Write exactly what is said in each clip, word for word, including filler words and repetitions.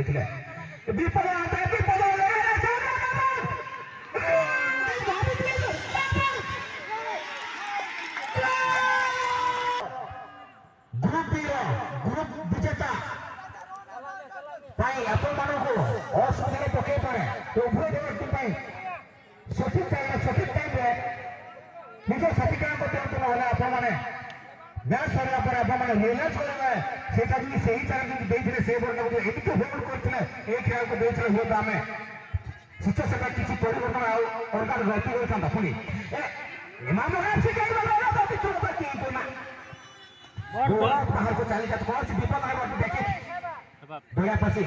ᱛᱤᱱᱟᱹᱜ? ᱵᱤᱯᱚᱫ ᱟᱛᱮ ᱵᱤᱯᱚᱫ ᱞᱮ ᱪᱟᱞᱟᱜ ᱠᱟᱱᱟ᱾ Group B ର group ବିଜେତା ପାଇଁ ଆପଣମାନଙ୍କୁ ଅସୁବିଧାରେ ପକେଇପାରେ। ତ ଉଭୟ ଦଳ ପାଇଁ ସଠିକ୍ ଟାଇମ୍ରେ, ସଠିକ୍ ଟାଇମ୍ରେ ନିଜ ସାଥୀମାନଙ୍କୁ ଦିଅନ୍ତୁ, ନହେଲେ ଆପଣମାନେ ମ୍ୟାଚ୍ ସରିଲା ପରେ ଆପଣମାନେ ରିୟଲାଇଜ୍ କରିବେ, ସେଇଟା ଯଦି ସେହି ଚାରା ଯଦି ଦେଇଥିଲେ, ସେ ବଲ୍ଟାକୁ ଯଦି ଏମିତି ହୋଲ୍ଡ କରିଥିଲେ, ଏ ଖେଳକୁ ଦେଇଥିଲେ, ହୁଏତ ଆମେ ସିଚୁଏସନ୍ରେ କିଛି ପରିବର୍ତ୍ତନ ଆଉ ଅଲଗା ଗତି ହୋଇଥାନ୍ତା। ପୁଣି ଏ ଏମାନଙ୍କ ଆସି କାହିଁ ବାବା ବାବା ଚୁପ କରିକି ହେଇଥିବ ନା। Ball, ball. ବାହାରକୁ ଚାଲି ଯାଉଛି, କୌଣସି ବିପଦ ହେବ ଦେଖି। ଦୟା ପଶି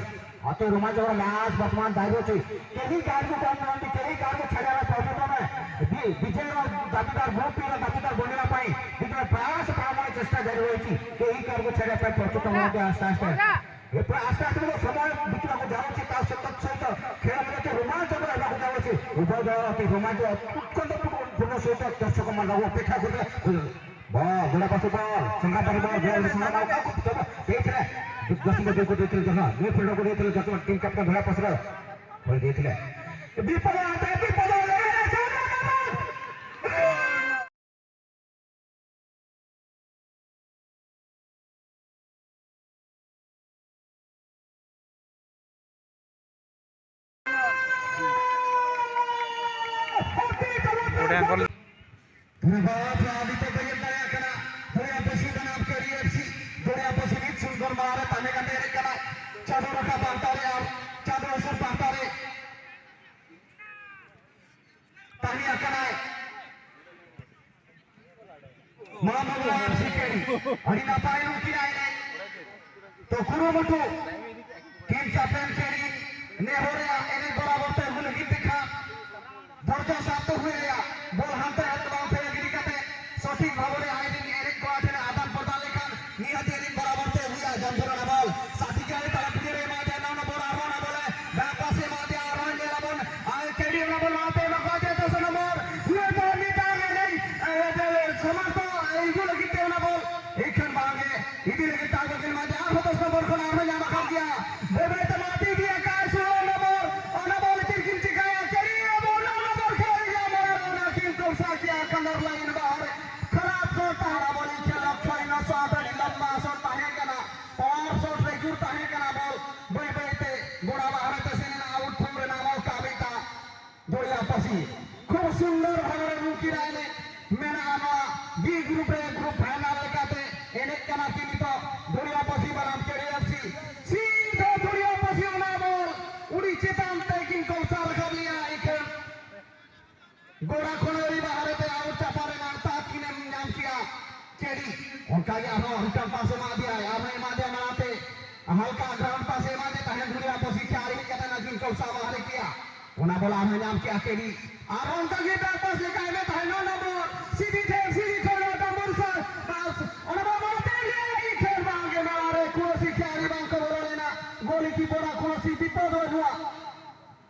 ଅତି ରୋମାଞ୍ଚକର ମ୍ୟାଚ୍ ବର୍ତ୍ତମାନ ଜାରି ଅଛି। କେହି କାହାକୁ କମ୍ ନାହାନ୍ତି, କେହି କାହାକୁ ଛାଡ଼ିବା ପାଇଁ ପ୍ରସ୍ତୁତ ନୁହେଁ। ବି-, ବିଜୟର ଦାବିଦାର, ଗ୍ରୁପ୍ ବିର ଦାବିଦାର ବନିବା ପାଇଁ ବିଜୟ ପ୍ରୟାସ ପ୍ରାଣମୟ ଚେଷ୍ଟା ଜାରି ରହିଛି। କେହି କାହାକୁ ଛାଡ଼ିବା ପାଇଁ ପ୍ରସ୍ତୁତ ନୁହନ୍ତି। ଆସ୍ତେ ଆସ୍ତେ ଏ ପୁରା ଆସ୍ତେ ଆସ୍ତେ ଗୋଟେ ସମୟ ବିତିବାକୁ ଯାଉଛି, ତା ସହିତ ସହିତ ଖେଳ ମଧ୍ୟ ଅତି ରୋମାଞ୍ଚକର ହେବାକୁ ଯାଉଛି। ଉଭୟ ଦଳ ଅତି ରୋମାଞ୍ଚ, ଉତ୍କଣ୍ଠାପୂର୍ଣ୍ଣ ସହିତ ଦର୍ଶକମାନଙ୍କୁ ଅପେକ୍ଷା କରିଥିଲେ। ବ-, ଗୋଡ଼ା ପାଖକୁ ବଲ୍, ଶଙ୍ଖା ପାଖକୁ ବଲ୍, ବଲ୍ ଶଙ୍ଖା ପାଖକୁ ଦେଇଥିଲେ। ଜସୀମକୁ ଦେଇଥିଲେ ଜସୀମ, ମିଡ୍ ଫିଲ୍ଡକୁ ଦେଇଥିଲେ ଜସୀମ, ଟିମ୍ କ୍ୟାପ୍ଟେନ୍ ଗୋଡ଼ା ପାଖରେ ବଲ୍ ଦେଇଥିଲେ। ବିପଦ ଆତେ ବିପଦ। ᱚᱸᱰᱮ ᱟᱝᱠᱚᱞ᱾ ᱫᱷᱟᱵᱟ ᱱᱤᱛᱚᱜ ᱫᱚ ᱧᱮᱞ ᱫᱟᱲᱮᱭᱟᱜ ᱠᱟᱱᱟ, ᱫᱚᱨᱭᱟ ᱯᱟᱹᱥᱤ ᱵᱮᱱᱟᱣ ᱠᱮ ᱰᱤ ᱮᱯᱷ ᱥᱤ, ᱫᱚᱨᱭᱟ ᱯᱟᱹᱥᱤ ᱢᱤᱫ ᱥᱩᱱ ᱜᱚᱞ ᱢᱟᱲᱟᱝ ᱨᱮ ᱛᱟᱦᱮᱸ ᱠᱟᱛᱮ ᱮᱱᱮᱡ ᱠᱟᱱᱟ᱾ ᱪᱟᱸᱫᱚ ᱨᱟᱠᱟᱵ ᱯᱟᱦᱴᱟ ᱨᱮ ᱟᱨ ᱪᱟᱸᱫᱚ ᱦᱟᱹᱥᱩᱨ ᱯᱟᱦᱴᱟ ᱨᱮ ᱛᱟᱦᱮᱸ ᱟᱠᱟᱱᱟᱭ᱾ ᱢᱟ ᱵᱟᱵᱟ ᱟᱨ ᱥᱤᱠᱟᱹᱨᱤ, ᱟᱹᱰᱤ ᱱᱟᱯᱟᱭ ᱱᱩᱠᱤᱱᱟᱜ ᱮᱱᱮᱡ᱾ ᱛᱚ ᱠᱩᱨᱩᱢᱩᱴᱩ, ᱴᱤᱢ ᱠᱮᱯᱴᱮᱱ ᱠᱮᱨᱤ, ᱱᱮᱦᱚᱨᱮᱭᱟ ᱮᱱᱮᱡ ᱵᱚᱨᱟᱵᱚᱨ ᱛᱮ ᱟᱹᱜᱩ ᱞᱟᱹᱜᱤᱫ ᱛᱮ ᱠᱷᱟᱱ, ᱫᱷᱳᱨᱡᱚ ᱥᱟᱵ ᱫᱚ ᱦᱩᱭ ᱟᱭᱟ, ᱵᱚᱞ ᱦᱟᱱᱛᱮ ᱱᱟᱛᱮ ᱵᱟᱝ ᱯᱷᱮᱨ ᱜᱤᱰᱤ ᱠᱟᱛᱮ, ᱥᱚᱴᱷᱤᱠ ᱵᱷᱟᱵᱚᱨᱮ ᱟᱡᱨᱮᱱ ᱮᱱᱮᱡ ᱠᱚᱲᱟ ᱴᱷᱮᱱ ᱟᱫᱟᱱ ᱯᱨᱚᱫᱟᱱ ᱞᱮᱠᱷᱟᱱ, ᱱᱤᱦᱟᱹᱛ ᱮᱱᱮᱡ ᱵᱚᱨᱟᱵᱚᱨ ᱛᱮ ᱦᱩᱭᱩᱜᱼᱟ᱾ ᱡᱟᱢᱯᱷᱤᱨ ᱚᱱᱟ ᱵᱚᱞ, ᱥᱟᱛᱤ ᱜᱮ ᱛᱟᱞᱟ ᱯᱤᱪᱷᱤ ᱨᱮ ᱮᱢᱟᱭ ᱛᱟᱭ, ᱚᱱᱟ ᱵᱚᱞ ᱟᱨᱦᱚᱸ ᱚᱱᱟ ᱵᱚᱞᱮ ᱰᱟᱦᱟᱨ ᱯᱟᱥᱮ ᱮᱢᱟᱭ ᱛᱟᱭ, ᱟᱨᱦᱚᱸ ᱧᱮᱞ ᱟᱵᱚᱱ, ᱟᱨ ᱠᱮᱰᱤ ᱚᱱᱟ ᱵᱚᱞ ᱞᱟᱦᱟᱛᱮ ᱮᱢᱟ ᱠᱚᱣᱟ, ᱡᱮ ᱫᱚᱥ ᱱᱚᱢᱵᱚᱨ, ᱱᱤᱭᱟᱹ ᱫᱚ ᱢᱤᱫᱴᱟᱝ ᱮᱱᱮᱡ, ᱮ, ᱮ, ᱥᱚᱢᱟᱱ ᱠᱚ ᱤᱫᱤ ᱞᱟᱹᱜᱤᱫ ᱛᱮ ᱚᱱᱟ ᱵᱚᱞ, ᱮᱱᱠᱷᱟᱱ ᱵᱟᱝ ᱜᱮ, ᱤᱫᱤ ᱞᱟᱹᱜᱤᱫ ᱛᱮ ᱟᱨᱦᱚᱸ ᱫᱚᱥ ᱱᱚᱢᱵᱚᱨ ᱠᱷᱚᱱ ᱟᱨᱦᱚᱸ ᱧᱟᱢ ᱟᱠᱟᱫ ᱜᱮᱭᱟ᱾ ᱵᱟᱹᱭ ᱵᱟᱹᱭ ᱛᱮ ᱢᱟ ᱥᱩᱱᱫᱚᱨ ᱵᱷᱟᱵᱽ ᱨᱮ ᱱᱩᱠᱤᱱᱟᱜ ᱮᱱᱮᱡ ᱢᱮᱱᱟᱜᱼᱟ᱾ ᱱᱚᱣᱟ B group ᱨᱮ group final ᱞᱮᱠᱟᱛᱮ ᱮᱱᱮᱡ ᱠᱟᱱᱟ ᱠᱤᱱ ᱱᱤᱛᱚᱜ ᱫᱩᱲᱤᱭᱟᱹ ᱯᱟᱹᱥᱤ ᱵᱟᱱᱟᱢ KDFC᱾ ᱥᱤᱫᱷᱟᱹ ᱫᱩᱲᱤᱭᱟᱹ ᱯᱟᱹᱥᱤ ᱚᱱᱟ ᱵᱚᱞ ᱩᱰᱤ ᱪᱮᱛᱟᱱ ᱛᱮ ᱠᱤᱱ ᱠᱚᱞᱥᱟ ᱨᱟᱠᱟᱵ ᱞᱮᱭᱟ᱾ ᱤᱠᱷᱟᱹᱱ ᱜᱚᱲᱟ ᱠᱷᱚᱱ ᱟᱹᱰᱤ ᱵᱟᱦᱨᱮ ᱛᱮ out ᱪᱟᱯᱟᱫ ᱨᱮᱱᱟᱜ ᱛᱟᱠ ᱠᱤᱱ ᱮᱢ ᱧᱟᱢ ᱠᱮᱜᱼᱟ᱾ KD ᱚᱱᱠᱟ ᱜᱮ ᱟᱨᱦᱚᱸ return pass ᱮᱢᱟ ᱫᱮᱭᱟᱭ, ᱟᱨᱦᱚᱸ ᱮᱢᱟ ᱫᱮᱭᱟ ᱢᱟᱲᱟᱝ ᱛᱮ ᱦᱟᱞᱠᱟ ground pass ᱮᱢᱟ ᱫᱮ ᱛᱟᱦᱮᱸᱫ ᱫᱩᱲᱤᱭᱟᱹ ᱯᱟᱹᱥᱤ᱾ ᱠᱷᱮᱭᱟᱲ ᱦᱮᱡ ᱠᱟᱛᱮ ᱱᱟᱜᱤᱱ ᱠᱚᱞᱥᱟ ᱵᱟᱦᱨᱮ ᱠᱮᱜᱼᱟ᱾ ᱚᱱᱟ ᱵᱚᱞ ᱟᱨᱦᱚᱸ ᱧᱟᱢ ᱠᱮᱜᱼᱟ KD᱾ ᱟᱨ ᱚᱱᱠᱟ ᱜᱮ back pass ᱞᱮᱠᱟ ᱮᱢᱮ ᱛᱟᱦᱮᱸ ᱱᱚ ᱱᱚᱢᱵᱚᱨ ᱥᱤᱫᱷᱤ ᱴᱷᱮᱱ, ᱥᱤᱫᱷᱤ ᱴᱷᱮᱱ ᱱᱚ ᱱᱚᱢᱵᱚᱨ ᱥᱟᱨ ᱵᱟᱥ᱾ ᱚᱱᱟ ᱵᱚᱞ ᱢᱟᱲᱟᱝ ᱛᱮ ᱞᱤᱭᱟ ᱠᱷᱮᱞ ᱵᱟᱝ ᱜᱮ ᱢᱟᱲᱟᱝ ᱨᱮ ᱠᱩᱲᱟᱹᱥᱤ ᱠᱷᱮᱭᱟᱲᱤ ᱵᱟᱝ ᱠᱚ ᱵᱚᱞᱚ ᱞᱮᱱᱟ᱾ goalkeeper ᱟᱜ ᱠᱩᱲᱟᱹᱥᱤ ᱵᱤᱯᱚᱫ ᱵᱟᱹᱱᱩᱜᱼᱟ᱾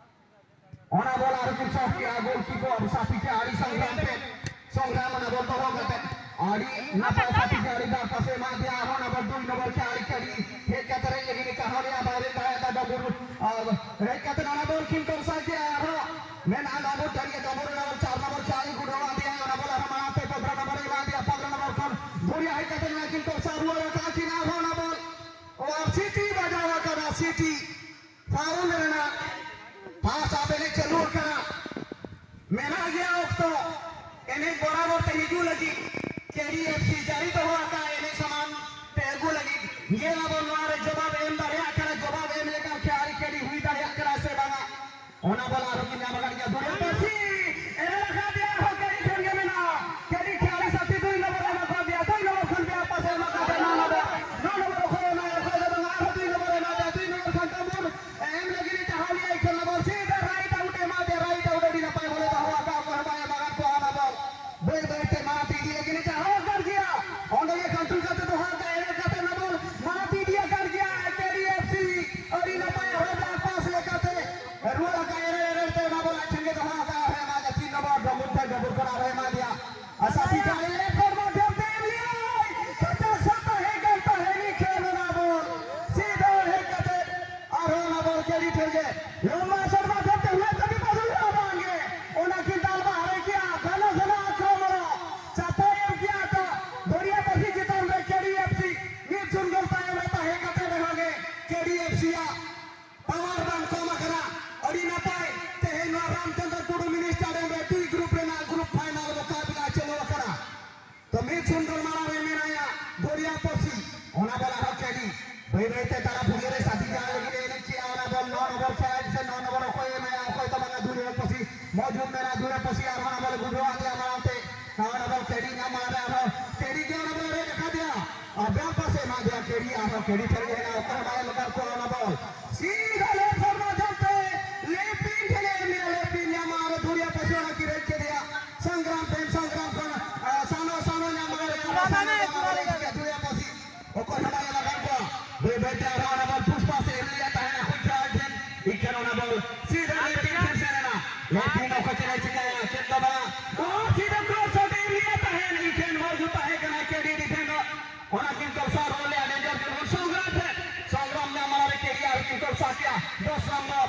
ᱚᱱᱟ ᱵᱚᱞ ᱟᱨᱦᱚᱸ ᱠᱤᱱ ᱥᱚᱴ ᱠᱮᱜᱼᱟ, goalkeeper ᱥᱟᱛᱷᱤ ᱠᱷᱮᱭᱟᱲᱤ ᱥᱚᱝᱜᱨᱟᱢ ᱯᱮ, ᱥᱚᱝᱜᱨᱟᱢ ᱚᱱᱟ ᱵᱚᱞ ᱫᱚᱦᱚ ᱠᱟᱛᱮ ᱟᱹᱰᱤ ᱱᱟᱯᱟᱭ ᱥᱟᱛᱷᱤ ᱠᱷᱮᱭᱟᱲᱤ back pass ᱮ ᱮᱢᱟ ᱫᱮᱭᱟ᱾ ᱟᱨᱦᱚᱸ ᱚᱱᱟ ᱵᱚᱞ ᱫᱩᱭ ᱱᱚᱢᱵᱚᱨ ᱠᱷᱮᱭᱟᱲᱤ, ᱠᱷᱮᱭᱟᱲᱤ ᱦᱮᱡ ᱠᱟᱛᱮ ᱨᱮ ᱞᱟᱹᱜᱤᱫ ᱮ ᱪᱟᱦᱟᱣ ᱞᱮᱜᱼᱟ, ᱵᱟᱭᱨᱮ ᱫᱟᱲᱮᱭᱟᱫᱟ ᱰᱟᱵᱩᱨ᱾ ᱟᱨ ᱦᱮᱡ ᱠᱟᱛᱮ ᱚᱱᱟ ᱵᱚᱞ ᱠᱤᱱ ᱠᱚᱢᱥᱟ ᱠᱮᱜᱼᱟ᱾ ᱟᱨᱦᱚᱸ ᱢᱮᱱᱟᱜᱼᱟ ᱰᱟᱵᱩᱨ ᱴᱷᱮᱱ ᱜᱮ, ᱰᱟᱵᱩᱨ ᱚᱱᱟ ᱵᱚᱞ ᱪᱟᱨ ᱱᱚᱢᱵᱚᱨ ᱠᱷᱮᱭᱟᱲᱤ ᱜᱩᱰᱟᱹᱣ ᱟᱫᱮᱭᱟ᱾ ᱚᱱᱟ ᱵᱚᱞ ᱟᱨᱦᱚᱸ ᱢᱟᱲᱟᱝ ᱛᱮ ᱯᱚᱫᱽᱨᱚ ᱱᱚᱢᱵᱚᱨ ᱮ ᱮᱢᱟ ᱫᱮᱭᱟ, ᱯᱚᱫᱽᱨᱚ ᱱᱚᱢᱵᱚᱨ ᱠᱷᱚᱱ ᱫᱷᱩᱲᱤᱭᱟ ᱦᱮᱡ ᱠᱟᱛᱮ ᱚᱱᱟ ᱠᱤᱱ ᱠᱚᱢᱥᱟ ᱨᱩᱣᱟᱹᱲ ᱟᱠᱟᱫᱼᱟ ᱠᱤᱱ᱾ ᱟᱨᱦᱚᱸ ᱚᱱᱟ ᱵᱚᱞ ᱟᱨ ᱥᱤᱴᱤ ᱵᱟᱡᱟᱣ ᱟᱠᱟᱱᱟ, ᱥᱤᱴᱤ᱾ foul ᱨᱮᱱᱟᱜ first half ᱮᱱᱮᱡ ᱪᱟᱹᱞᱩ ᱟᱠᱟᱱᱟ᱾ ᱢᱮᱱᱟᱜ ᱜᱮᱭᱟ ᱚᱠᱛᱚ ᱮᱱᱮᱡ ᱵᱚᱨᱟᱵᱚᱨ ᱛᱮ ᱦᱤᱡᱩᱜ ᱞᱟᱹᱜᱤᱫ᱾ KDFC ᱡᱟᱹᱨᱤ ᱫᱚᱦᱚ ᱟᱠᱟᱫ ᱮᱱᱮᱡ ᱥᱟᱢᱟᱱ ᱛᱮ ᱟᱹᱜᱩ ᱞᱟᱹᱜᱤᱫ᱾ ᱧᱮᱞ ᱟᱵᱚᱱ ᱱᱚᱣᱟ ᱨᱮ ᱡᱚᱵᱟᱵ ᱮᱢ ᱫᱟᱲᱮᱭᱟᱜ ᱠᱟᱱᱟ, ᱡᱚᱵᱟᱵ ᱮᱢ ᱞᱮᱠᱷᱟᱱ ᱠᱷᱮᱭᱟᱲᱤ KD ᱦᱩᱭ ᱫᱟᱲᱮᱭᱟᱜ ᱠᱟᱱᱟ ᱥᱮ ᱵᱟᱝᱟ᱾ ᱚᱱᱟ ᱵᱚᱞ ᱟᱨᱦᱚᱸ ᱠᱤᱱ ᱧᱟᱢ ᱟᱠᱟᱫ ᱜᱮᱭᱟ᱾ ᱫᱩᱲᱤᱭᱟᱹ ᱯᱟᱹᱥᱤ ᱮᱱᱮᱡ ᱟᱠᱟᱫ ᱜᱮᱭᱟ, ᱟᱨᱦᱚᱸ KD ᱴᱷᱮᱱ ᱜᱮ ᱢᱮᱱᱟᱜᱼᱟ᱾ KD ᱠᱷᱮᱭᱟᱲᱤ ᱥᱟᱛᱷᱤ ᱫᱩᱭ ᱱᱚᱢᱵᱚᱨ ᱮᱢ ᱟᱠᱟᱫ ᱜᱮᱭᱟ, ᱫᱩᱭ ᱱᱚᱢᱵᱚᱨ ᱠᱷᱚᱱ ᱵᱮᱭᱟ ᱯᱟᱥ ᱮᱢ ᱟᱠᱟᱫ ᱜᱮᱭᱟ, ᱱᱚ ᱱᱚᱢᱵᱚᱨ, ᱱᱚ ᱱᱚᱢᱵᱚᱨ ᱚᱠᱚᱭ ᱮᱢᱟᱭᱟ, ᱚᱠᱚᱭ ᱫᱚ ᱵᱟᱝᱟ, ᱟᱨᱦᱚᱸ ᱫᱩᱭ ᱱᱚᱢᱵᱚᱨ ᱮᱢᱟᱭ ᱜᱮᱭᱟ, ᱫᱩᱭ ᱱᱚᱢᱵᱚᱨ ᱠᱷᱚᱱ ᱛᱟᱢᱵᱩᱨ ᱮᱢ ᱞᱟᱹᱜᱤᱫ ᱮ ᱪᱟᱦᱟᱣ ᱞᱮᱭᱟ, ᱤᱠᱷᱟᱹᱱ ᱱᱚᱵᱚᱞ ᱥᱤᱫᱷᱟᱹ right out ᱮ ᱮᱢᱟ ᱫᱮᱭᱟ, right out ᱟᱹᱰᱤ ᱱᱟᱯᱟᱭ ᱵᱚᱞᱮ ᱫᱚᱦᱚ ᱟᱠᱟᱫ, ᱚᱠᱚᱭ ᱦᱚᱸ ᱵᱟᱭ ᱮᱢ ᱟᱠᱟᱫ ᱠᱚᱣᱟ ᱚᱱᱟ ᱵᱚᱞ᱾ ᱵᱟᱹᱭ ᱵᱟᱹᱭ ᱛᱮ ᱢᱟᱲᱟᱝ ᱛᱮ ᱤᱫᱤ ᱞᱟᱹᱜᱤᱫ ᱮ ᱪᱟᱦᱟᱣ ᱟᱠᱟᱫ ᱜᱮᱭᱟ, ᱚᱸᱰᱮ ᱜᱮ control ᱠᱟᱛᱮ ᱫᱚᱦᱚ ᱟᱠᱟᱫ, ᱮᱲᱮ ᱠᱟᱛᱮ ᱱᱚᱵᱚᱞ ᱢᱟᱲᱟᱝ ᱛᱮ ᱤᱫᱤ ᱟᱠᱟᱫ ᱜᱮᱭᱟ, KDFC ᱟᱹᱰᱤ ᱱᱟᱯᱟᱭ ᱦᱚᱨ ᱰᱟᱦᱟᱨ pass ᱞᱮᱠᱟᱛᱮ ᱨᱩᱣᱟᱹᱲ ᱟᱠᱟᱫ, ᱮᱲᱮ ᱮᱲᱮ ᱛᱮ ᱱᱚᱵᱚᱞ ᱟᱡ ᱴᱷᱮᱱ ᱜᱮ ᱫᱚᱦᱚ ᱟᱠᱟᱫ, ᱟᱨᱦᱚᱸ ᱮᱢᱟ ᱫᱮᱭᱟ ᱛᱤᱱ ᱱᱚᱵᱚᱞ ᱰᱚᱢᱵᱩᱨ ᱴᱷᱮᱱ, ᱰᱚᱢᱵᱩᱨ ᱠᱷᱚᱱ ᱟᱨᱦᱚᱸ ᱮᱢᱟ ᱫᱮᱭᱟ, ᱟᱨ ᱥᱟᱛᱷᱤ ᱠᱷᱮᱭᱟᱲᱤ left foot ᱢᱟᱫᱷᱭᱚᱢ ᱛᱮ ᱮᱢ ᱞᱮᱭᱟᱭ, ᱠᱟᱪᱟ ᱥᱟᱯᱟ ᱦᱮᱡ ᱠᱟᱱ ᱛᱟᱦᱮᱸᱱ ᱠᱷᱮᱞ ᱚᱱᱟ ᱵᱚᱞ ᱥᱤᱫᱷᱟᱹ ᱦᱮᱡ ᱠᱟᱛᱮ ᱟᱨᱦᱚᱸ ᱚᱱᱟ ᱵᱚᱞ KD ᱴᱷᱮᱱ ᱜᱮ ᱞᱚᱢᱵᱟ ᱥᱚᱴ ᱢᱟᱫᱷᱭᱚᱢ ᱛᱮ ᱦᱩᱭᱩᱜ ᱠᱟᱹᱢᱤ ᱵᱟᱫᱩᱞ ᱨᱮᱦᱚᱸ ᱵᱟᱝ ᱜᱮ᱾ ᱚᱱᱟ ᱠᱤᱱ ᱫᱟᱞ ᱵᱟᱦᱨᱮ ᱠᱮᱜᱼᱟ, ᱜᱷᱟᱱᱟ ᱜᱷᱟᱱᱟ ᱟᱠᱨᱚᱢᱚᱬ ᱪᱟᱯᱟ ᱮᱢ ᱠᱮᱜᱼᱟ ᱠᱚ ᱫᱚᱨᱭᱟ ᱯᱟᱹᱥᱤ ᱪᱮᱛᱟᱱ ᱨᱮ KDFC ᱢᱤᱫ ᱥᱩᱱ ᱜᱳᱞ ᱛᱟᱭᱚᱢ ᱨᱮ ᱛᱟᱦᱮᱸ ᱠᱟᱛᱮ ᱨᱮᱦᱚᱸ ᱜᱮ KDFC ᱟᱜ power ᱵᱟᱝ ᱠᱚᱢ ᱟᱠᱟᱱᱟ᱾ ᱟᱹᱰᱤ ᱱᱟᱯᱟᱭ ᱛᱮᱦᱮᱧ ᱱᱚᱣᱟ ᱨᱟᱢᱪᱚᱸᱫᱽᱨᱚ ᱴᱩᱰᱩ mini stadium ᱨᱮ ᱫᱩᱭ group ᱠᱮᱰᱤ ᱴᱷᱮᱱ ᱜᱮ ᱦᱮᱱᱟᱜᱼᱟ, ᱚᱠᱚᱭ ᱦᱚᱸ ᱵᱟᱭ ᱮᱢ ᱟᱠᱟᱫ ᱠᱚᱣᱟ ᱚᱱᱟ ᱵᱚᱞ᱾ ᱥᱤᱫᱷᱟᱹ ᱞᱮᱯᱷᱴ ᱦᱚᱨ ᱢᱟᱫᱽᱫᱷᱚᱢ ᱛᱮ ᱞᱮᱯᱷᱴ ᱣᱤᱝ ᱴᱷᱮᱱ ᱮ ᱮᱢ ᱞᱮᱫᱟ, ᱞᱮᱯᱷᱴ ᱣᱤᱝ ᱧᱟᱢᱟ ᱟᱨ ᱫᱷᱩᱲᱤᱭᱟ ᱯᱟᱹᱥᱤ ᱚᱱᱟ ᱠᱤᱨᱤᱧ ᱠᱮᱫᱮᱭᱟ᱾ ᱥᱚᱝᱜᱨᱟᱢ ᱴᱷᱮᱱ, ᱥᱚᱝᱜᱨᱟᱢ ᱠᱷᱚᱱ, ᱟ, ᱥᱟᱱᱚ, ᱥᱟᱱᱚ ᱧᱟᱢ ᱢᱟᱨᱮ, ᱥᱟᱱᱚ ᱧᱟᱢ ᱢᱟᱨᱮ, ᱫᱷᱩᱲᱤᱭᱟ ᱯᱟᱹᱥᱤ᱾ ᱚᱠᱚᱭ ᱦᱚᱸ ᱵᱟᱭ ᱮᱢ ᱟᱠᱟᱫ ᱠᱚᱣᱟ᱾ ᱵᱟᱹᱭ ᱵᱟᱹᱭ ᱛᱮ ᱟᱨᱦᱚᱸ ᱚᱱᱟ ᱵᱚᱞ ᱯᱩᱥ ᱯᱟᱥ ᱮ ᱮᱢ ᱞᱮᱫᱟ ᱛᱟᱦᱮᱱᱟ, ᱠᱷᱩᱵ ᱪᱟᱞᱟᱣ ᱴᱷᱮᱱ᱾ ᱤᱠᱷᱟᱹᱱ ᱚᱱᱟ ᱵᱚᱞ ᱥᱤᱫᱷᱟᱹ ᱞᱮᱯᱷᱴ ᱣᱤᱝ ᱴᱷᱮᱱ ᱥᱮᱱ ᱮᱱᱟ᱾ ᱞᱮᱯᱷᱴ ᱣᱤᱝ ᱚᱠᱚᱭ ᱪᱮᱫ ᱮ ᱪᱤᱠᱟᱹᱭᱟ, ᱪᱮᱫ ᱫᱚ ᱵᱟᱝ᱾ ᱚ, ᱥᱤᱫᱷᱟᱹ ᱠᱨᱚᱥ ᱥᱚᱴ ᱮ ᱮᱢ ᱞᱮᱫᱟ ᱛᱟᱦᱮᱱ, ᱤᱠᱷᱟᱹᱱ ᱵᱚᱞ ᱡᱩᱛᱟ ᱦᱮᱡ ᱠᱟᱱᱟ ᱠᱮᱰᱤ ᱰᱤᱯᱷᱮᱱᱰᱟᱨ᱾ ᱚᱱᱟ ᱠᱤᱱ ᱠᱚ ᱥᱟᱵ ᱨᱩᱣᱟᱹᱲ ᱞᱮᱫᱼᱟ, ᱰᱮᱧᱡᱟᱨ ᱡᱳᱱ ᱥᱚᱝᱜᱨᱟᱢ ᱴᱷᱮᱱ, ᱥᱚᱝᱜᱨᱟᱢ ᱧᱟᱢ ᱢᱟᱲᱟᱝ ᱨᱮ ᱠᱮᱰᱤ ᱟᱨ ᱠᱤᱱ ᱠᱚ ᱥᱟᱵ ᱠᱮᱫᱼᱟ, ᱫᱚᱥ ᱱᱚᱢᱵᱚᱨ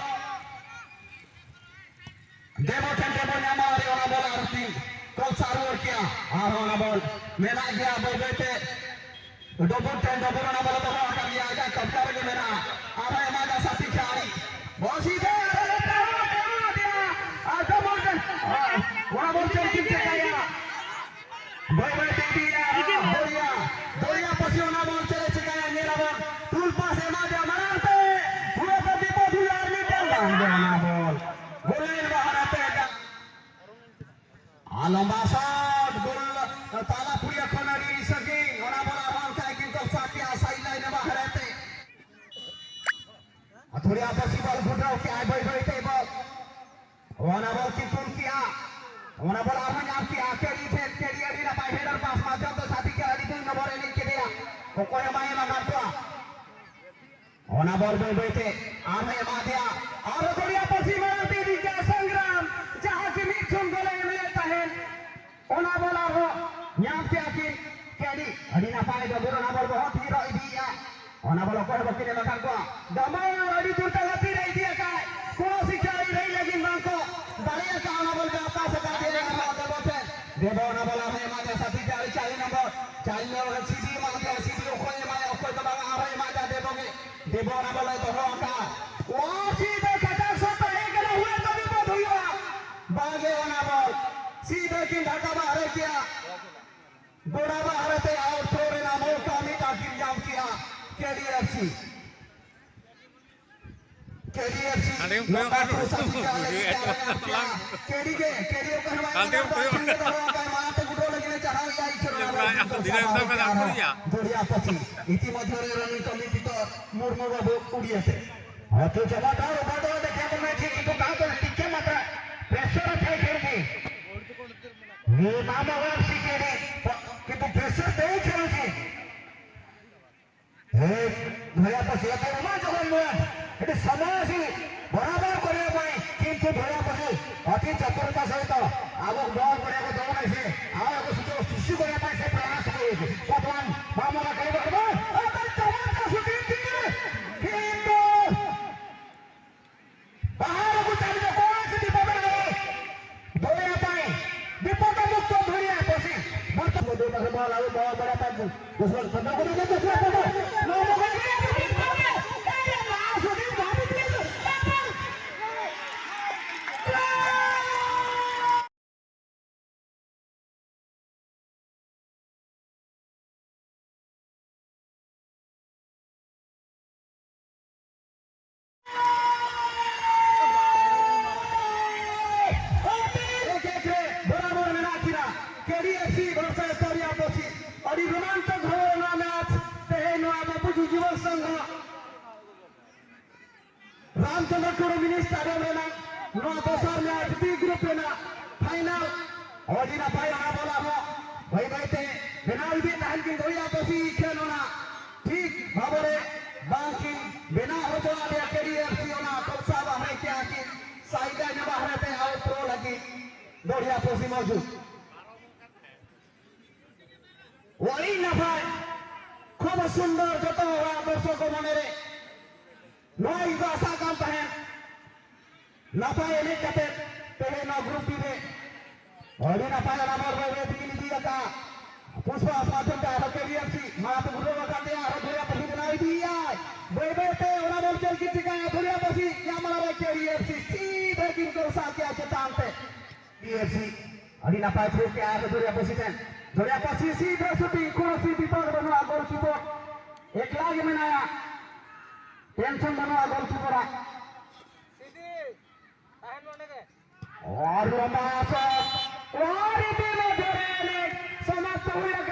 ᱫᱮᱵᱚ ᱴᱷᱮᱱ, ᱫᱮᱵᱚ ᱧᱟᱢ ᱢᱟᱲᱟᱝ ᱨᱮ ᱚᱱᱟ ᱵᱚᱞ ᱟᱨ ᱠᱤᱱ ᱠᱚ ᱥᱟᱵ ᱨᱩᱣᱟᱹᱲ ᱠᱮᱫᱼᱟ᱾ ᱟᱨᱦᱚᱸ ᱚᱱᱟ ᱵᱚᱞ ᱢᱮᱱᱟᱜ ᱜᱮᱭᱟ, ᱵᱟᱹᱭ ᱵᱟᱹᱭ ᱛᱮ ᱰᱚᱵᱚᱞ ᱴᱷᱮᱱ, ᱰᱚᱵᱚᱞ ᱚᱱᱟ ᱵᱚᱞ ᱫᱚᱦᱚ ᱟᱠᱟᱫ ᱜᱮᱭᱟ, ᱟᱡᱟᱜ ᱠᱟᱵᱽᱡᱟ ᱨᱮᱜᱮ ᱢᱮᱱᱟᱜᱼᱟ᱾ ᱟᱨᱦᱚᱸ ᱮᱢᱟᱭ ᱫᱟ ᱥᱟᱛᱤ ᱠᱷᱮᱞᱟᱲᱤ, ᱵᱚᱞ ᱥᱤᱫᱷᱟᱹ ᱟᱨ ᱰᱚᱵᱚᱞ ᱴᱷᱮᱱ, ᱚᱱᱟ ᱵᱚᱞ ᱪᱮᱫ ᱠᱤᱱ ᱪᱮᱠᱟᱭᱟ? ᱵᱟᱹᱭ ᱵᱟᱹᱭ ᱛᱮ ᱤᱫᱤᱭᱟ, ᱫᱚᱨᱭᱟ, ᱫᱚᱨᱭᱟ ᱯᱟᱹᱥᱤ ᱚᱱᱟ ᱵᱚᱞ ᱪᱮᱫ ᱮ ᱪᱤᱠᱟᱹᱭᱟ ᱧᱮᱞ ᱟᱵᱚᱱ᱾ ᱯᱷᱩᱞ ᱯᱟᱥ ᱮᱢᱟ ᱫᱮᱭᱟ ᱢᱟᱲᱟᱝ ᱛᱮ, ᱯᱩᱨᱟᱹ ᱫᱚ ᱵᱤᱯᱚᱫ ᱦᱩᱭᱩᱜᱼᱟ ᱟᱨ ᱢᱤᱫᱴᱟᱝ ᱵᱟᱝ ᱜᱮ ᱚᱱᱟ ᱵᱚᱞ᱾ ᱜᱳᱞ ᱞᱟᱭᱤᱱ ᱵᱟᱦᱨᱮ ᱛᱮ ᱮᱴᱟᱜ᱾ ᱟᱨ ᱞᱚᱢᱵᱟ ᱥᱚᱴ, ᱜᱳᱞ ᱛᱟᱞᱟ ᱯᱩᱲᱤᱭᱟᱹ ᱠᱷᱚᱱ ᱟᱹᱰᱤ ᱥᱟᱺᱜᱤᱧ, ᱚᱱᱟ ᱵᱚᱞ ᱟᱨᱦᱚᱸ ᱚᱱᱠᱟ ᱜᱮ ᱠᱚ ᱥᱟᱵ ᱠᱮᱜᱼᱟ ᱥᱟᱭᱤᱰ ᱞᱟᱭᱤᱱ ᱵᱟᱦᱨᱮ ᱛᱮ᱾ ᱟᱹᱛᱷᱩᱲᱤᱭᱟᱹ ᱯᱟᱹᱥᱤ ᱵᱚᱞ ᱜᱷᱩᱴᱨᱟᱣ ᱠᱮᱜᱼᱟᱭ ᱵᱟᱹᱭ ᱵᱟᱹᱭ ᱛᱮ ᱵᱚᱞ᱾ ᱚᱱᱟ ᱵᱚᱞ ᱠᱤᱱ ᱛᱩᱞ ᱠᱮᱜᱼᱟ᱾ ᱚᱱᱟ ᱵᱚᱞ ᱟᱨᱦᱚᱸ ᱧᱟᱢ ᱠᱮᱜᱼᱟ᱾ ᱠᱮᱰᱤ ᱴᱷᱮᱱ, ᱠᱮᱰᱤ ᱟᱹᱰᱤ ᱱᱟᱯᱟᱭ ᱦᱮᱰᱟᱨ ᱯᱟᱥ ᱢᱟᱫᱽᱫᱷᱚᱢ ᱛᱮ ᱥᱟᱛᱤ ᱠᱷᱮᱞᱟᱲᱤ ᱫᱩᱭ ᱱᱚᱢᱵᱚᱨ ᱮᱱᱮᱡ ᱠᱮᱫᱮᱭᱟ᱾ ᱚᱠᱚᱭ ᱦᱚᱸ ᱵᱟᱭ ᱮᱢ ᱟᱠᱟᱫ ᱠᱚᱣᱟ᱾ ᱚᱱᱟ ᱵᱚᱞ ᱵᱟᱹᱭ ᱵᱟᱹᱭ ᱛᱮ ᱟᱨᱦᱚᱸ ᱮᱢᱟ ᱫᱮᱭᱟ᱾ ᱟᱨᱦᱚᱸ ᱫᱚᱨᱭᱟ ᱯᱟᱹᱥᱤ ᱢᱟᱲᱟᱝ ᱛᱮ ᱤᱫᱤ ᱠᱮᱜᱼᱟ ᱥᱚᱝᱜᱨᱟᱢ, ᱡᱟᱦᱟᱸ ᱠᱤ ᱢᱤᱫ ᱠᱷᱚᱱ ᱜᱳᱞ ᱮ ᱮᱢ ᱞᱮᱫ ᱛᱟᱦᱮᱸᱫ᱾ ᱚᱱᱟ ᱵᱚᱞ ᱟᱨᱦᱚᱸ ᱧᱟᱢ ᱠᱮᱜᱼᱟ ᱠᱤᱱ ᱠᱮᱰᱤ᱾ ᱟᱹᱰᱤ ᱱᱟᱯᱟᱭ ᱰᱚᱵᱚᱞ ᱚᱱᱟ ᱵᱚᱞ ᱵᱚᱦᱚᱛ ᱦᱤ ᱨᱚᱜ ᱤᱫᱤᱭᱮᱜᱼᱟ᱾ ᱚᱱᱟ ᱵᱚᱞ ᱚᱠᱚᱭ ᱦᱚᱸ ᱵᱟᱹᱠᱤᱱ ᱮᱢ ᱟᱠᱟᱫ ᱠᱚᱣᱟ᱾ ᱰᱚᱵᱚᱞ ᱟᱹᱰᱤ ᱫᱩᱨ ᱛᱮ ᱜᱟᱛᱮ ᱨᱮ ᱤᱫᱤ ᱟᱠᱟᱫ᱾ ᱠᱚᱲᱟ ᱥᱤᱠᱷᱟᱹᱲᱤ ᱨᱟᱹᱭ ᱞᱟᱹᱜᱤᱫ ᱵᱟᱝ ᱠᱚ ᱫᱟᱲᱮ ᱟᱠᱟᱫ᱾ ᱚᱱᱟ ᱵᱚᱞ ᱯᱮ ᱯᱟᱥ ᱟᱠᱟᱫ ᱫᱮᱭᱟ ᱟᱨᱦᱚᱸ ᱰᱚᱵᱚᱞ ᱴᱷᱮᱱ᱾ ᱫᱮᱵᱚ ᱚᱱᱟ ᱵᱚᱞ ᱟᱨᱦᱚᱸ ᱮᱢᱟ ᱫᱮᱭᱟ ᱥᱟᱛᱤ ᱠᱷᱮᱞᱟᱲᱤ ᱪᱟᱞᱤᱥ ᱱᱚᱢᱵᱚᱨ᱾ ᱪᱟᱞᱤᱥ ᱱᱚᱢᱵᱚᱨ ᱥᱤᱰᱤ ᱮᱢᱟ ᱫᱮᱭᱟ᱾ ᱥᱤᱰᱤ ᱚᱠᱚᱭ ᱮᱢᱟᱭᱟ, ᱚᱠᱚᱭ ᱫᱚ ᱵᱟᱝ, ᱟᱨᱦᱚᱸ ᱮᱢᱟ ᱫᱮᱭᱟ ᱫᱮᱵᱚ ᱜᱮ᱾ ᱫᱮᱵᱚ ᱚᱱᱟ ᱵᱚᱞ ᱮ ᱫᱚᱦᱚ ᱟᱠᱟᱫᱼᱟ᱾ ᱚ, ᱥᱤᱫᱷᱟᱹ ᱠᱟᱴᱟ ᱥᱚᱴ ᱛᱟᱦᱮᱸ ᱠᱟᱱᱟ, ᱦᱩᱭ ᱛᱚ ᱵᱤᱯᱚᱫ ᱦᱩᱭᱩᱜᱼᱟ᱾ ᱵᱟᱝ ᱜᱮ ᱚᱱᱟ ᱵᱚᱞ᱾ ᱥᱤᱫᱷᱟᱹ ᱠᱤᱱ ᱰᱷᱟᱠᱟ ᱵᱟᱦᱨᱮ ᱠᱮᱜᱼᱟ᱾ ᱜᱚᱲᱟ ᱵᱟᱦᱨᱮ ᱛᱮ ᱟᱣᱩᱴ ᱛᱷᱨᱳ ᱨᱮᱱᱟᱜ ᱢᱚᱣᱠᱟ ᱢᱤᱫᱴᱟᱝ ᱠᱤᱱ ᱧᱟᱢ ᱠᱮᱜᱼᱟ᱾ K D F C. K D F C. ᱦᱟᱸᱰᱮ ᱜᱮᱢ ᱠᱚᱭᱚᱜ ᱱᱚᱝᱠᱟ ᱠᱟᱱᱟ᱾ ᱠᱚ ᱥᱟᱹᱛ ᱠᱟᱜ ᱞᱟᱹᱜᱤᱫ ᱛᱮ ᱟᱨ ᱧᱟᱢ ᱠᱮᱜᱼᱟ᱾ ᱠᱮᱰᱤ ᱜᱮ, ᱠᱮᱰᱤ ᱚᱠᱟ ᱦᱚᱸ ᱵᱟᱭ ᱦᱟᱸᱰᱮ ᱜᱮᱢ ᱠᱚᱭᱚᱜ ᱠᱟᱱᱟ᱾ ᱢᱟᱲᱟᱝ ᱛᱮ ᱜᱩᱰᱨᱟᱹᱣ ᱞᱟᱹᱜᱤᱫ ᱮ ᱪᱟᱞᱟᱜᱼᱟ᱾ ᱫᱤᱱᱟᱹᱢ ᱫᱚ ᱢᱮᱱᱟᱜ ᱠᱚ ᱜᱮᱭᱟ᱾ ᱫᱚᱨᱭᱟ ᱯᱟᱹᱥᱤ, ᱤᱛᱤᱢᱚᱫᱽᱫᱷᱮ ᱨᱮ ᱨᱚᱱᱤᱛ ᱞᱤᱯᱤᱛᱚ ᱢᱩᱨᱢᱩ ᱵᱟᱹᱵᱩ ᱩᱲᱤᱭᱟᱹᱛᱮ᱾ ᱦᱚᱭᱛᱳ ᱡᱚᱢᱟᱴ ᱟᱨ ᱚᱵᱷᱟᱨ ᱫᱚ ᱫᱮᱠᱷᱟ ᱵᱚᱱ ᱢᱮ ᱴᱷᱤᱠ, ᱠᱤᱱᱛᱩ ᱛᱟᱣ ᱫᱚ ᱴᱤᱠᱮ ᱢᱟᱛᱨᱟ ᱯᱨᱮᱥᱟᱨ ᱟᱛᱮ ᱠᱷᱮᱞ ᱜᱮ᱾ ᱱᱤᱭᱟᱹ ᱢᱟ ᱢᱟ ᱵᱟᱝ ᱥᱤᱠᱮᱱᱤ, ᱠᱤᱱᱛᱩ ᱯᱨᱮᱥᱟᱨ ᱛᱮ ᱠᱷᱮᱞ ᱜᱮ᱾ ᱦᱮ, ᱫᱚᱨᱭᱟ ᱯᱟᱹᱥᱤ ᱟᱛᱮ ᱚᱱᱟ ᱡᱚᱠᱷᱚᱱ ᱱᱚᱣᱟ ᱟᱹᱰᱤ ᱥᱚᱢᱚᱭ ᱟᱹᱥᱤ ᱵᱚᱨᱟᱵᱚᱨ ᱠᱚᱨᱮ ᱯᱟᱭ, ᱠᱤᱱᱛᱩ ᱫᱚᱨᱭᱟ ᱯᱟᱹᱥᱤ ᱚᱛᱤ ᱪᱚᱛᱩᱨᱚᱛᱟ ᱥᱚᱦᱤᱛ ᱟᱵᱚ ᱵᱚᱞ ᱠᱚᱨᱮ ᱠᱚ ᱫᱚᱱ ᱟᱥᱮ, ᱟᱨ ᱟᱵᱚ ᱥᱩᱡᱳᱜᱽ ᱥᱨᱤᱥᱴᱤ ᱠᱚᱨᱮ ᱯᱟᱭ ᱥᱮ ᱯᱨᱚᱭᱟᱥ ᱠᱚ ᱦᱩᱭᱩᱜ᱾ ᱵᱚᱨᱛᱚᱢᱟᱱ ᱢᱟᱢᱚ ᱨᱟᱠᱟᱵ ᱵᱟᱲᱟ ᱟᱨ ᱪᱟᱵᱟ ᱪᱟᱥ ᱴᱤᱢ ᱴᱤᱢ ᱠᱤᱱᱛᱩ ᱵᱟᱦᱟᱨ ᱠᱚ ᱪᱟᱞ ᱠᱚ ᱥᱤᱫᱤ ᱯᱟᱵᱮ ᱫᱚᱭᱟ ᱯᱟᱭ ᱵᱤᱯᱚᱫ ᱢᱩᱠᱛᱚ ᱫᱷᱩᱲᱤᱭᱟ ᱯᱟᱹᱥᱤ ᱵᱚᱨᱛᱚᱢᱟᱱ ᱫᱚ ᱵᱟᱦᱟᱨ ᱵᱟᱦᱟᱨ ᱵᱟᱦᱟᱨ ᱯᱟᱭ ᱫᱩᱥᱢᱟᱱ ᱠᱷᱟᱛᱟ ᱠᱚ ᱫᱮ ᱫᱩᱥᱢᱟᱱ ᱠᱷᱟᱛᱟ ᱱᱚᱣᱟ ᱠᱚ ᱜᱮ ᱵᱤᱯᱚᱫ ᱢᱩᱠᱛᱚ ᱫᱷᱩᱲᱤᱭᱟ ᱯᱟᱹᱥᱤ ᱵᱚᱨᱟᱵᱚᱨ ᱢᱮᱱᱟᱜ ᱠᱤᱱᱟ ᱠᱮᱰᱤᱮᱯᱷᱥᱤ ᱵᱷᱟᱨᱥᱮᱥ ᱫᱚᱨᱭᱟ ᱯᱟᱹᱥᱤ᱾ ᱟᱹᱰᱤ ᱨᱳᱢᱟᱱᱪᱚᱠ ᱵᱷᱟᱵᱮ ᱱᱚᱣᱟ ᱢᱮᱪ ᱛᱮᱦᱮᱧ ᱱᱚᱣᱟ ᱵᱟᱯᱩᱡᱤ ᱡᱤᱵᱚᱱ ᱥᱚᱝᱜᱷᱚ ᱨᱟᱢᱪᱚᱸᱫᱽᱨᱚ ᱴᱩᱰᱩ ᱢᱤᱱᱤ ᱥᱴᱮᱰᱤᱭᱟᱢ ᱨᱮᱱᱟᱜ ᱱᱚᱣᱟ ᱫᱚᱥᱟᱨ ᱢᱮᱪ B group ᱨᱮᱱᱟᱜ final᱾ ᱟᱹᱰᱤ ᱱᱟᱯᱟᱭ ᱚᱱᱟ ᱵᱚᱞ ᱟᱨᱦᱚᱸ ᱵᱟᱹᱭ ᱵᱟᱹᱭ ᱛᱮ ᱵᱮᱱᱟᱣ ᱤᱫᱤ ᱛᱟᱦᱮᱱ ᱠᱤᱱ ᱫᱚᱨᱭᱟ ᱯᱟᱹᱥᱤ ᱠᱷᱮᱞ ᱚᱱᱟ ᱴᱷᱤᱠ ᱵᱷᱟᱵᱚᱨᱮ ᱵᱟᱝ ᱠᱤᱱ ᱵᱮᱱᱟᱣ ᱦᱚᱪᱚ ᱟᱫᱮᱭᱟ ᱠᱮᱰᱤᱮᱯᱷᱥᱤ ᱚᱱᱟ ᱴᱚᱯᱥᱟ ᱵᱟᱦᱨᱮ ᱠᱮᱜᱼᱟ ᱠᱤᱱ ᱥᱟᱭᱰᱟ ᱧᱚᱜ ᱵᱟᱦᱨᱮ ᱛᱮ ᱟᱣᱩᱴ ᱯᱨᱳ ᱞᱟᱹᱜᱤᱫ ᱫᱚᱨᱭᱟ ᱯᱟᱹᱥᱤ ᱢᱚᱡᱩᱫ᱾ ᱟᱹᱰᱤ ᱱᱟᱯᱟᱭ, ᱠᱷᱩᱵ ᱥᱩᱱᱫᱚᱨ, ᱡᱚᱛᱚ ᱦᱚᱲᱟᱜ ᱫᱚᱨᱥᱚᱠ ᱠᱚ ᱢᱚᱱᱮᱨᱮ ᱱᱚᱣᱟ ᱤᱧ ᱠᱚ ᱟᱥᱟ ᱠᱟᱱ ᱛᱟᱦᱮᱸᱫ᱾ ᱱᱟᱯᱟᱭ ᱮᱱᱮᱡ ᱠᱟᱛᱮ ᱛᱮᱦᱮᱧ ᱱᱚᱣᱟ group B ᱨᱮ ᱟᱹᱰᱤ ᱱᱟᱯᱟᱭ ᱨᱟᱵᱚᱲ ᱵᱟᱹᱭ ᱵᱟᱹᱭ ᱛᱮᱠᱤᱱ ᱤᱫᱤ ᱟᱠᱟᱫᱼᱟ᱾ ᱯᱩᱥᱯᱟ ᱟᱥᱟ ᱪᱚᱱ ᱛᱮ ᱟᱨᱦᱚᱸ ᱠᱮᱰᱤᱮᱯᱷᱥᱤ ᱢᱟ ᱛᱚ ᱜᱩᱨᱩ ᱟᱠᱟᱫ ᱛᱮ ᱟᱨᱦᱚᱸ ᱫᱷᱩᱨᱤᱭᱟ ᱯᱟᱹᱥᱤ ᱵᱮᱱᱟᱣ ᱤᱫᱤᱭᱟᱭ᱾ ᱵᱟᱹᱭ ᱵᱟᱹᱭ ᱛᱮ ᱚᱱᱟ ᱵᱚᱞ ᱪᱮᱫ ᱠᱤᱱ ᱪᱤᱠᱟᱹᱭᱟ ᱫᱷᱩᱨᱤᱭᱟ ᱯᱟᱹᱥᱤ ᱧᱟᱢ ᱢᱟᱲᱟᱝ ᱨᱮ ᱠᱮᱰᱤᱮᱯᱷᱥᱤ ᱥᱤᱫᱷᱟᱹ ᱠᱤᱱ ᱠᱚᱞᱥᱟ ᱠᱮᱜᱼᱟ ᱪᱮᱛᱟᱱ ᱛᱮ᱾ ᱯᱤ ᱮᱯᱷ ᱥᱤ ᱟᱹᱰᱤ ᱱᱟᱯᱟᱭ ᱛᱷᱨᱳ ᱠᱮᱜᱼᱟ ᱫᱚᱨᱭᱟ ᱯᱟᱹᱥᱤ ᱴᱷᱮᱱ᱾ ᱫᱚᱨᱭᱟ ᱯᱟᱹᱥᱤ ᱥᱤᱫᱷᱟᱹ ᱥᱩᱴᱤᱝ, ᱠᱳᱱᱳ ᱥᱤ ᱵᱤᱯᱚᱫ ᱵᱟᱹᱱᱩᱜᱼᱟ, ᱜᱳᱞᱠᱤᱯᱚᱨ ᱮᱠᱞᱟ ᱜᱮ ᱢᱮᱱᱟᱭᱟ, ᱴᱮᱱᱥᱚᱱ ᱵᱟᱹᱱᱩᱜᱼᱟ ᱜᱳᱞᱠᱤᱯᱚᱨᱟᱜ᱾ ᱟᱨ ᱞᱚᱢᱵᱟ ᱥᱚᱴ, ᱟᱨ ᱤᱫᱤ ᱢᱚᱫᱽᱫᱷᱮ ᱨᱮ ᱞᱮᱜ ᱛᱟᱵᱚᱱᱟ